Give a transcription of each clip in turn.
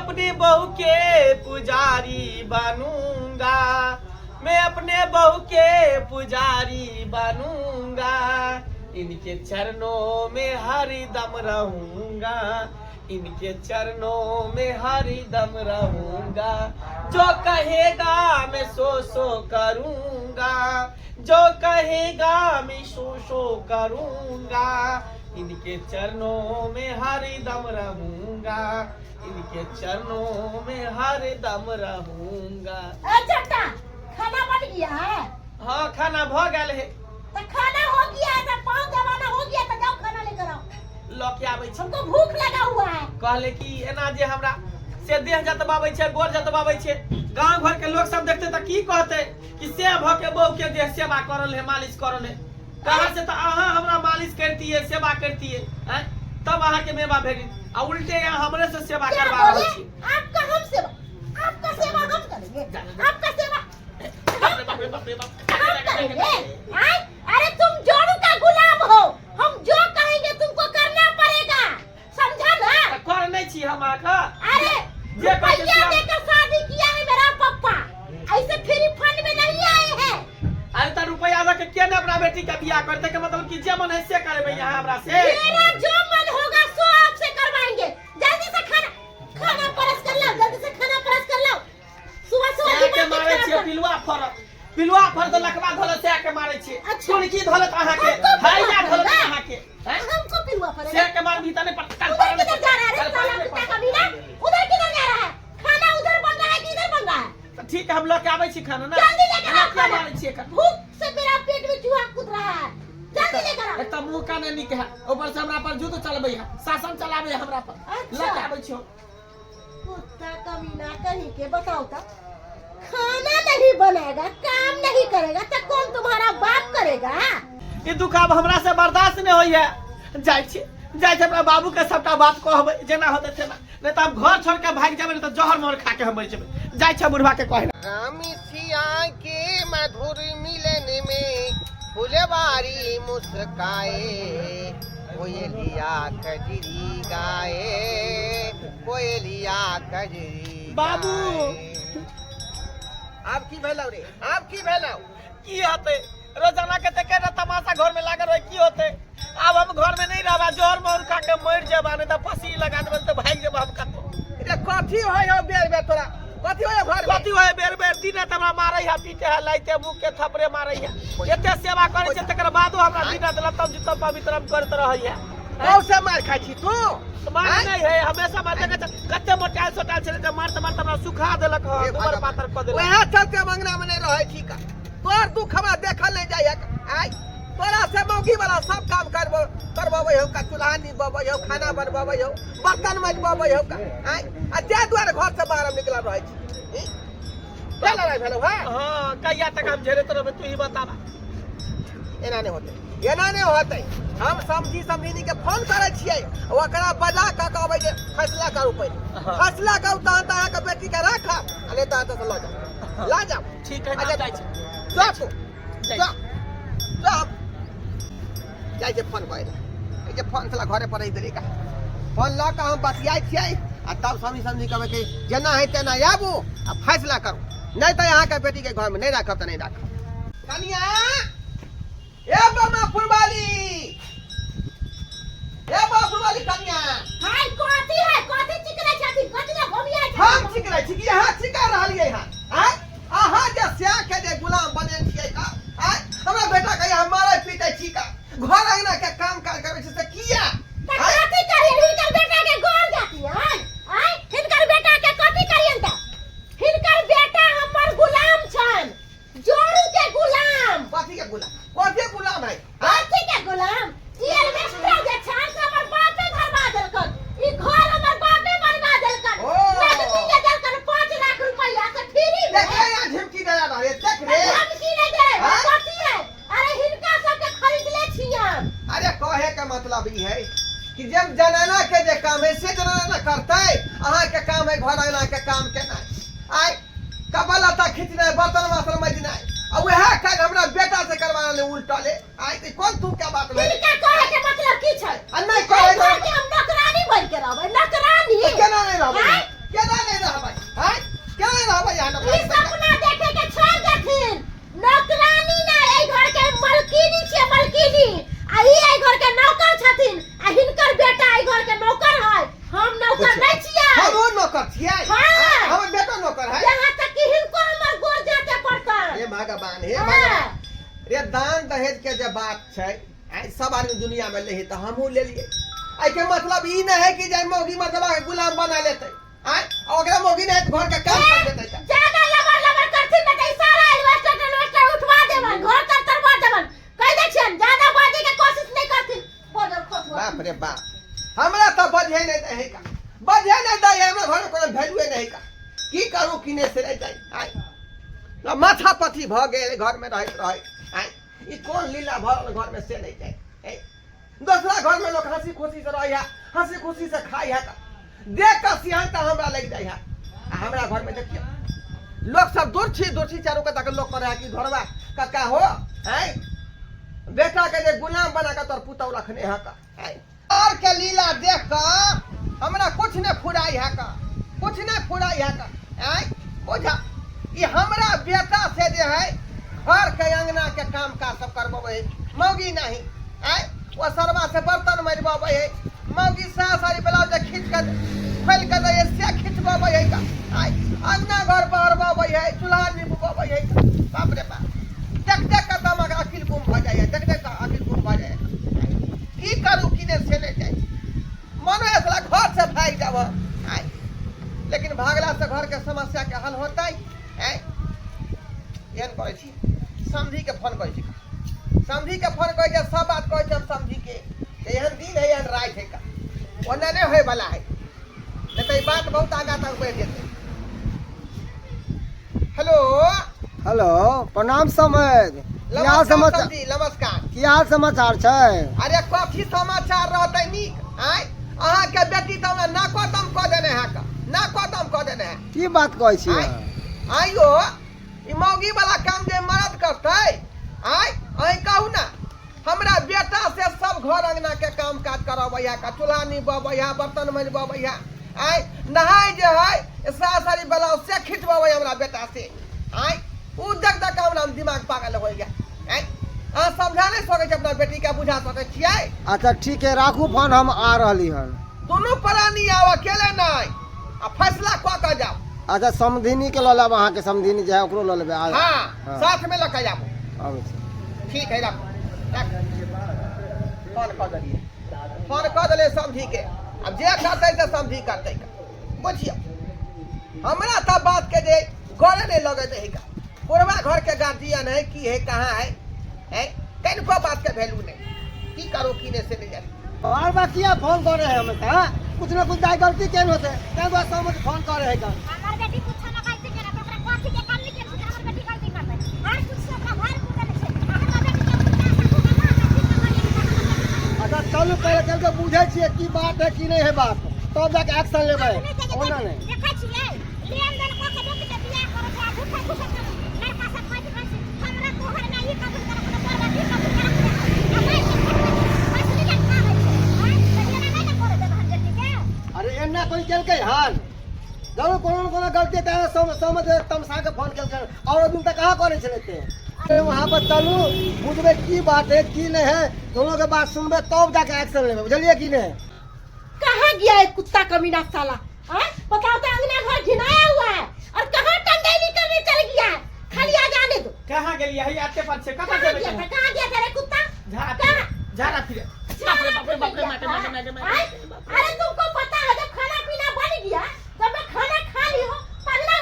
अपनी बहू के पुजारी बनूंगा, मैं अपने बहू के पुजारी बनूंगा, इनके चरणों में हर दम रहूंगा, इनके चरणों में हर दम रहूंगा, जो कहेगा मैं सो सो करूंगा, जो कहेगा मैं सो सो करूंगा, इनके चरणों में हर दम रहूंगा, इनके चरणों में हर दम रहूंगा। ए चट्टा, खाना बन गया है? हाँ, खाना भ गेल है। तो खाना हो गया है तो पाँव दबाना हो गया तो जाओ खाना लेकर आओ। लऽ के आबै छी। हमको भूख लगा हुआ है। कहले कि एना जे हमरा से देह जतबाबै छै, गोर जतबाबै छै, गाँव घर के लोग सब देखते तऽ की कहते कि से भऽ के बहू के देह सेवा करल है, मालिश करल है। कहाँ से तऽ अहाँ हमरा मालिश करतिए, सेवा करतिए हैं, तब अहाँ के मेवा भेटित, आ उल्टे यहाँ हमरे से सेवा क्या करवा रहल बोले? छी। आपका हम सेवा, आपका सेवा हम करेंगे, आपका सेवा बाप रे बाप रे बाप रे बाप। हम करेंगे। आय? अरे तुम जोड़ू का गुलाम हो, हम जो कहेंगे तुमको करना पड़ेगा, समझा ना? तऽ कर नहि छी हम अहाँके। अरे जे कहै छै रुपया से हम- देकर शादी किया है मेरा पप्पा, ऐसे फ्री फंड में नहीं आए हैं। अरे तऽ रुपया दऽ के के ने अपना बेटी के बियाह करतै? के मतलब कि जे मन है से करेबै यहाँ हमरा से? मेरा जो मन होगा सो आपसे करवाएंगे। जल्दी से खाना खाना परस कर लाओ, जल्दी से खाना परस कर लाओ। सुबह सुबह सएह के दिमाग मारै खराब छियै। कर- पिलुआ फर, पिलुआ फर तऽ लकवा धोलत, सएह के मारै छियै। अच्छा। चुनकी धोलत अहाँके, हमको पिलुआ हैया धोलत फरेगा। अहाँके, हैं? हमको पिलुआ पड़ेगा? सएह के मारबी तऽ नहि पटकल। उधर किधर जा रहा है रे साला कुत्ता कमीना? उधर किधर जा रहा है? खाना उधर बन रहा है कि इधर बन रहा है? तऽ ठीक है, हम लऽ के आबै छी खाना ना। जल्दी लेकर एना आओ किया खाना। मारै छियै एखन? भूख से मेरा पेट में चूहा कूद रहा है, जल्दी लेकर आओ। एक तऽ मुँह कान नीक है, ऊपर से हमरा पर जुद्ध चलबै है, शासन चलाबै है हमरा पर। अच्छा। लऽ के आबै छी हम। कुत्ता कमीना कहीं के, बताओ तो, खाना नहीं बनाएगा, काम नहीं करेगा तो कौन तुम्हारा बाप करेगा? ई दुख आब हमरा से बर्दाश्त नहि होइए। जाइ छी, जाइ छी, अपना बाबू के सबटा बात कहबै, जेना होतै तेना, नहि तऽ आब घर छोड़ के भागि जेबै, नहि तऽ जहर मोहर खा के हम मरि जेबै। जाइ छी बुढ़वा के कहै। राम सिया के मधुर मिलन में फुलवारी मुस्काए, कोयलिया कजरी गाए, कोयलिया कजरी बाबू। गाए। आब की भेलौ रे? आब की भेलौ? की होतै, रोजाना के तऽ केना तमाशा घर में लागल रहे। की होतै, आब हम घर में नहीं रहबा, जहर मोहर खा के मरि जेबा, नहीं तऽ फांसी लगा देबै, तऽ भागि जेबा हम कतौ। रे कथी होइ हौ बेर बेर तोरा? कथी होइ हौ घर में? कथी होय बेर बेर? दिन राति हमरा मारै है, पीटे है, लाइते मुँह के थपड़े मारै है। एते सेवा करै छै तकर बादो हमरा दिन राति लत्तम जुत्तम पवित्रम करैत रहै है। कौ से मार खाइ छी तू? मार आँय? नहीं है, हमेशा मार। देखै छै कते मोटायल सोटायल छलै तऽ मारते मारते हमरा सुखा देलक हँ, हे दुबर भगवान। पातर कऽ देलक। वएह चलते हम अंगना में नहीं रहै छी का। तोहर दुख हमरा देखल नहीं जाइए। आय तोरा से मौगी वाला सब काम करबो करबबै हौ का? चूल्हा निपबै हौ, खाना बनबबै हौ, बर्तन मजबबै हौ का? आय आ जे दुआरे घर से बाहर हम निकलल रहै छी ई? क्या लड़ाई भेलौ है? हाँ, कहिया तक हम झेलैत रहबै, तू ही बताबा। एना नहि होतै, एना नहि होतै। हम समझी समझिनी के फोन करै छियै, ओकरा बजा कऽ कहबै जे फैसला करू पहिले। हाँ। फैसला करू तहन तऽ अहाँके बेटी के राखब आ नहि तऽ एतऽ से लऽ जाउ, लऽ जाउ। ठीक है, अच्छा, जाइ छी। जा तू। जाइ। जा जा, जाइ छै फोन करै लए। ई जे फोन छला घरे पर रहि देली का। फोन लऽ कऽ हम बतियाइ छियै आ तब समझी समझी कहबै कि जेना है तेना आबू आ फैसला करू, नहि तऽ अहाँके बेटीके घरमे नहि राखब तऽ नहि राखब। कनिया, ए बामा फुलवाली, ए बामा फुलवाली कनिया। हाय, कथी है? कथी चिकरै छथिन? कथी ला घोमिया छथिन? हम चिकरै छी कि अहाँ चिकर रहलियै हँ? आँय, अहाँ जे स्या के जे गुलाम बनेल छियै का? आँय, हमरा बेटा के यहाँ मारै पीटै छी का, घर अंगना के काम काज करै छी से किया? तऽ कथी करियन? हिनकर बेटा के गोर जातियन? आँय, हिनकर बेटा के कथी करियन? तऽ हिनकर बेटा हमर गुलाम छन, जोरू के गुलाम। कथी के गुलाम? कथी के गुलाम है? आँय? कथी के गुलाम? ई एल्वेस्टर जे छन से हमर बापे भरवा देलकन, ई घर हमर बापे बनवा देलकन। ओ। नगदी के देलकन 5 लाख रुपया से फ्री में। देख रे, यहाँ झिमकी दया रहे, देख रे। धमकी नहीं दे रहे। हाँ? कथी है? अरे हिनका सबके खरीदले छियन। अरे कहे के मतलब ई है कि जब जनाना के जे काम है से जनाना ना करतै। अहाँ के काम है घर अंगना के काम केनाइ, आय कपड़ा लत्ता खींचनाइ, बर्तन वासन मजनाइ, आ वएह काज हमरा बेटा से करवाना ले उल्टले। आय तऽ कोन तू क्या बात भेलै? हिनका कहे के मतलब की छै? आ नहि कहे एहि घर के हम नौकरानी बन के रहबै, नौकरानी। तऽ केना नहि रहबै? आँय? केना बात छै। आइ सब आदमी दुनिया में ले तऽ हमहूँ लेलियै। एहिके मतलब ई नहि है कि जे मौगी मतलब के गुलाम बना लेतै। आइ आ ओकरा मौगी नहि है तऽ घर के काम कर देतै तऽ। ज्यादा लबर लबर करथिन न तऽ सारा एल्वेस्टर टेल्वेस्टर उठवा देबन, घर तर तरवा देबन। कहि दै छियनि, ज्यादा बाजै के कोशिश नहि करथिन। बजर खोसवा। बाप रे बाप, हमरा तऽ बजहे नहि दै है का, बजहे नहि दै है। हमरा घर में कोनो वैल्यूए नहीं का, की करू की नहि से नहि जाय। आइ ल माथा पथी भऽ गेल घर में रहैत रहैत। आइ ई कोन लीला भऽ रहल घर में से नहि जाय। दोसरा घर में लोग हंसी खुशी से रहै है, हंसी खुशी से खाइ है, तऽ देख कऽ सिहन्ता हमरा लागि जाइ है। आ हमरा घर में देखियौ लोग सब दूर छी दूर छी चारू कात के लोग करै है कि घरवा कक्का हो आँय बेटा के जे गुलाम बना कऽ तोर पुतहु रखने है का। आँय और के लीला देख कऽ हमरा कुछ नहि फुराइ है का, कुछ नहि फुराइ है का। आँय बुझा ई हमरा बेटा से जे है घर के अंगना के काम काज सब करबबै है, मौगी नहीं। आँय ओ सरवा से बर्तन मजबबै है, मौगी साया साड़ी ब्लाउज खींच कऽ खोलि कऽ दै है से खिंचबबै है का। आँय अंगना घर बहरबबै है, चूल्हा निपबबै है का। बाप रे बाप, देख देख कऽ तऽ हमर अकिल गुम भऽ जाइए, देख देख कऽ अकिल गुम भऽ जाइए। की करू की नहि से नहि जाइ, मन होइए साला घर से भागि जाब। आँय लेकिन भागला से घर के समस्या के हल होतै? आँय एहन करै छी, समधी के फोन करै छी, समधी के फोन करै छी, सब बात कहै छी हम समधी के जे एहन दिन है एहन राति है का, ओना नहि होइवला है, नहि तऽ ई बात बहुत आगाँ तक बढ़ि जेतै। हेलो। हेलो, प्रणाम समझ। की हाल नमस्कार समाचार? समधी, नमस्कार। की हाल समाचार छै? अरे कथी समाचार रहतै नीक? आँय अहाँके बेटी तऽ हमरा नाको दम कऽ देने है का, नाको दम कऽ देने है। की बात कहै छी? आँय आइयो ई मौगी वाला काम जे मरद करतै? आँय अहीं कहू ना, हमरा बेटा से सब घर अंगना के काम काज करबै है का, चूल्हा निपबै है, बर्तन मजबबै है, आँय नहाय जे है साया साड़ी ब्लाउज से खिंचबबै हमरा बेटा से। आँय उ देख देख के हमरा दिमाग पागल हो गया। आँय अहाँ समझा नहि सकै छी, अपना बेटी के बुझा सकै छियै? अच्छा ठीक है, राखू फोन, हम आ रहली हन। दुनू प्राणी आउ, अकेले नहि, आ फैसला कऽ के जाउ। अच्छा समधिनी के लऽ लेब, अहाँके समधिनी जे है ओकरो लऽ लेबै। हाँ, हाँ। साथ में लऽ के आबू। आबै छी। ठीक है, राखू राख। फोन कऽ देलियै, फोन कऽ देलियै समधी के। आब जे करतै से समधी करतै। बुझियौ हमरा तऽ बात के जे गरे नहि लगैत है का, पुरवा घर के गार्जियन है की है कहाँ है, है कनिको बात के वैल्यू नहीं, की करू की नहीं से नहीं जानी। बार बार किया फोन कर रहे हैं हमें? हाँ कुछ ना कुछ दाई गलती केन होते, तै दुआरे समझ फोन कर रहे हैं का। हमर बेटी कुछ ना गलती केलक, ओकरा कथी के कमी केलक जे हमर बेटी गलती करतै? हर कुछ से ओकरा भरपूर देने छै। आ हमर बेटी के उल्टा सासु के माँ के ठीक करियै तऽ हमर बेटी। अच्छा चलू पहले चल के बुझै छियै की बात है की नहीं है बात, तब जाके एक्शन लेबै। ओना नहि। देखै छियै लेनदेन कऽ के बेटी के बियाह करै छै आ झूठा झूठा के लड़का सब कहैत रहै छै हमरा तोहर माय ई कबूल करक ने तोहर बाप ई कबूल करक ने, आ मारि के खतम मछली के खा लै छै। आँय तऽ एना नहि ने करै देब हम बेटी के। अरे एना कोई केलकै हन? जरूर कोनो न कोनो गलती तऽ समझ तमसा के फोन केलकै, और दिन तक कहाँ करै छलै ते। अरे वहाँ पर चलू, बुझबै की बात है की नहीं है, दोनों के बात सुनबै तब जाके एक्शन लेबै, बुझलियै की नहीं? कहाँ गया है कुत्ता कमीना साला? हाँ बताओ तो, अंगना घर घिनाया हुआ है और कहाँ टंडेली करने चल गया है? खाली आ जाने दो। कहाँ गेलियै? हैया एते पर छै, कतऽ कहाँ जेबै? गया था, कहाँ गया था रे कुत्ता? झाड़ा कहाँ? झाड़ा फिरे। बाप रे बाप रे बाप रे, माटे माटे माटे माटे। आय? अरे तुमको पता है जब खाना पीना बन गया, जब मैं खाना खा ली हूँ, पगला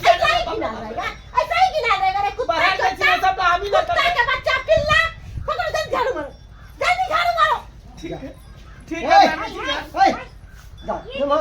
ऐसा ही गिना रहेगा, ऐसा ही गिना रहेगा रे कुत्ता। बाहर जाइ छियै सबटा हमही ने कुत्ता करबै। के बच्चा पिल्ला, पकड़, जल्दी झाड़ू मारो, जल्दी झाड़ू मारो। ठीक है ठीक है, ओए, मामी जी। ओए, जा, निमा।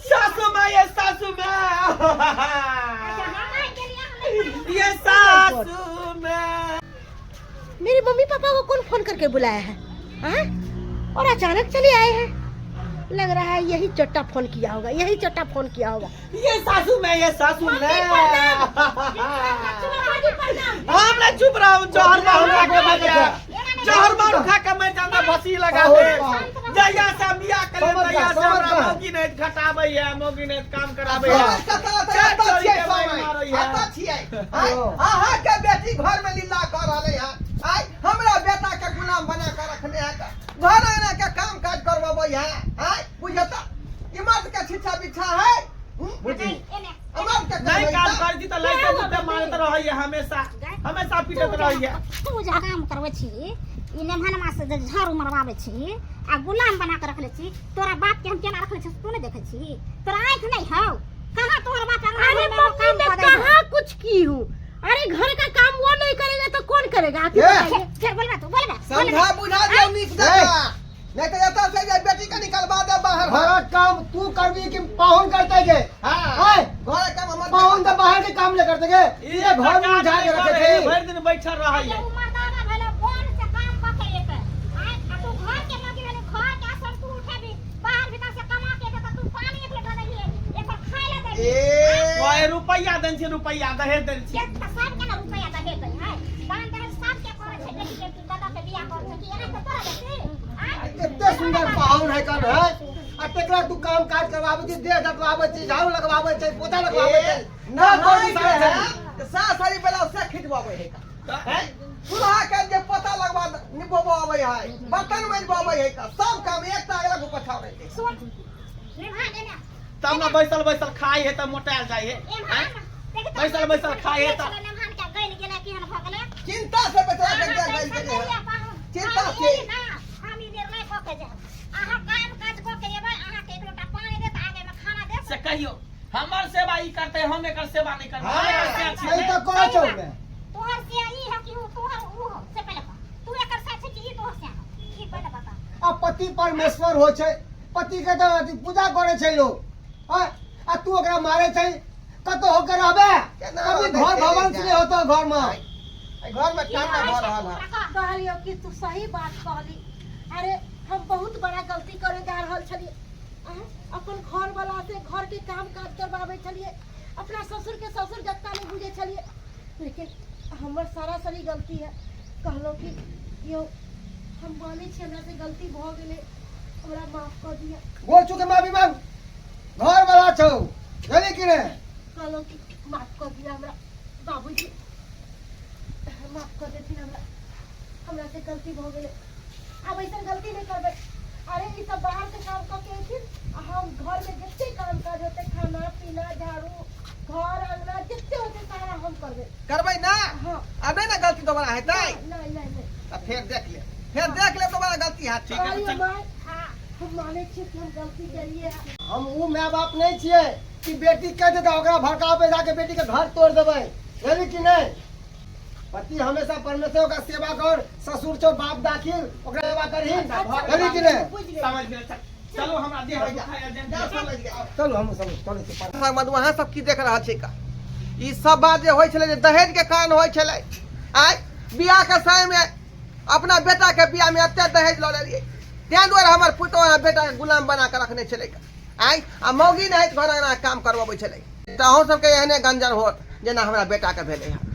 सासू माँ, ये सासू माँ, ये सासू माँ। मेरे मम्मी पापा को कौन फोन करके बुलाया है? हाँ? और अचानक चले आए हैं, लग रहा है यही चट्टा फोन किया होगा, यही चट्टा फोन किया होगा। ये सासू माँ, ये सासू माँ। प्रणाम। हमरा चुप रहो, जहर मार खा के मर जा, जहर मार खा के मर जाता, भसी लगा दे। जहिया से हम बियाह करे समझ जा, तहिया से समझ हमरा जा। मौगी नहीं घटाबै है, मौगी नहीं काम कराबै है। समझ कतऽ तऽ चारि एतऽ चोरी छियै के मारि समय, मारै है। एतऽ छियै। आँय, अहाँके बेटी घर में लीला कऽ रहलै हँ। आँय हमरा बेटा के गुलाम बना कऽ रखने है, घर आना के काम काज करबबै है। आँय बुझियौ तऽ ई मर्द के छिछा बिछा है। बुझी। मर्द के नहीं काम काम है। करै छी तऽ लाइटे मुद्दे मारैत रहैया हमेशा। हमेशा पीटैत रहैया। तू जे काम करबै छी, ई नेमहनमा से जे झाड़ू मरवाबै छी आ गुलाम बना के रखले छी, तोरा बाप के हम केना रखले छी तू नहीं देखै छी? तोरा आँखि नहीं हौ? कहाँ तोहर बाप अंगना अरे घर में मम्मी, काम मैं कऽ दै हौ? कहाँ कुछ की हूँ। अरे घर का काम वो नहीं करेगा तो कौन करेगा? आप ही ए! बताइए। फेर बोलबे, तू बोलबे। समझा बुझा दियौ नीक जकाँ, नहीं तो एतऽ से जे बेटी के निकलवा दे बाहर। घरक काम तू करबी कि पाहुन करते गे? हाँ। आय, घरक काम हमर पाहुन तऽ बाहर के काम नहीं करते गे। ई ई घर में उठा के रखे छै। भरि दिन बैठल रहैया। ओ मर्दाना भेलै बोन से काम कऽ के एतै। आँय, आ तू घर के मौगी भेलै, घर के आसन तू उठेबी, बाहर भीतर से कमा के एतै तऽ तू पानी एक लोटा देबही, एकर खाय लए देबही? ए ओए रुपैआ देन छी, रुपैआ दहेज देन छी। के तऽ सबके ने रुपैआ दहेज दै है, दान दहेज सबके करै छै, बेटी के दादा के बियाह करै छै कि एना के तोरा बेटी? आँय? एते सुंदर पाहुन है कन है आ तेकरा तू काम काज करवाबै छी, देह डटवाबै छी, झाड़ू लगवाबै छै, पोछा लगवाबै छै ना नहाय कोई के सारा है तऽ सास हरी बेला से खिचवाबै है का हैं, चूल्हा के जे पोता लगवा निपवाबै है, बर्तन मजबाबै है का, सब काम एकटा अगला को पछाबै है। सुन, निभा देना। तब ने बैसल बैसल खाइ है तऽ मोटायल जाइ है। एम्हर आँय? देखी तऽ बैसल बैसल खाइ है तऽ नेमहान के गलि गेलै, केहन भऽ गेलै। चिंता से बेचारा के अहाँ देह गलि टेंशन गेलै नहि है। लिअ पाहुन। चिंता हम से। एली ना, हम ई निर्णय कऽ के जायब। अहाँ काम काज कऽ के एबै, अहाँके एक लोटा पानि देत, आगेमे खाना देत। से कहियो हमर सेवा ई करतै, हम एकर सेवा नहि करबै? हाँ, हम एकर से छी। सही तऽ कहै छौ बे। तोहर से ई है कि उ तोहर उ हो, से पहिले कह। तू एकर से छै कि ई तोहर से हो? ई पहिले बता। आ पति परमेश्वर होइ छै, पति के तऽ अथी पूजा करै छै लोक। आँय, आ तू ओकरा मारै छै, कतौ होके रहबे? केना कभी रहबै घर से भवन नहि से नहि होतो घर में। एहि घर में की ठंडा कहै भऽ छै रहल तू है। ओकरा कह। कहलियो कि तू सही बात कहली। अरे हम बहुत बड़ा गलती करे जा रहल छलिए। आँय, अपन घर वाला से घर के काम काज करवाबै छलिए, अपना ससुर के ससुर जत्ता नहीं बुझे छलिए, लेकिन हमर सारा सरी गलती है। कहलहुँ कि यौ, हम मानै छी हमरा से गलती भऽ गेलै, हमरा माफ कऽ दिअ। गोर छू के माफी मांग, घर वाला छौ, बुझली कि नहि? कहलहुँ कि माफ कऽ दिअ हमरा बाबूजी, माफ कऽ देथिन हमरा, हमरा से गलती भऽ गेलै, आब ऐसन गलती नहि करबै। अरे ई सब बाहर से काम कऽ के अयथिन आ हम घर में जते काम काज होतै, खाना पीना, झाड़ू, घर अंगना जते होतै सारा हम करबै। करबै ना? हाँ। आब नहि ने गलती दोबारा हेतै? नहीं नहीं नहीं। तऽ फेर देख ले, फेर देख ले, दोबारा गलती हैत। ठीक है, कहलियै चल। माय, हाँ। हम मानै छियै कि हम गलती केलियै। हम ऊ माय बाप नहि छियै कि बेटी कहि देतै ओकरा भड़कावे जाके बेटी के घर तोड़ देबै, बुझली कि नहि? पति हमेशा परमेश्वर ओकरा सेवा कर, ससुर छौ बाप दाखिल, ओकरा सेवा करही, बुझली कि नहि? बुझि गेलियै। समझ गेलै। चल, चलू, हमरा देह दुखाइया, जानि जा, समझ गेल। चलू, हम सब चलै छी। मधु, अहाँ सब की देख रहल छी का? ई सब बात जे होइ छलै जे दहेज के कारण होइ छलै। आइ बियाह के समय में अपना बेटा के बियाह में एते दहेज लऽ लेलियै, ताहि दुआरे हमर पुतोह अहाँ बेटा के गुलाम बना के रखने छलै। आइ आ मौगी नहि घर अंगना काम करबबै छलै, तऽ अहूँ सबके एहने गंजन होत जेना हमरा बेटा के भेलै हँ।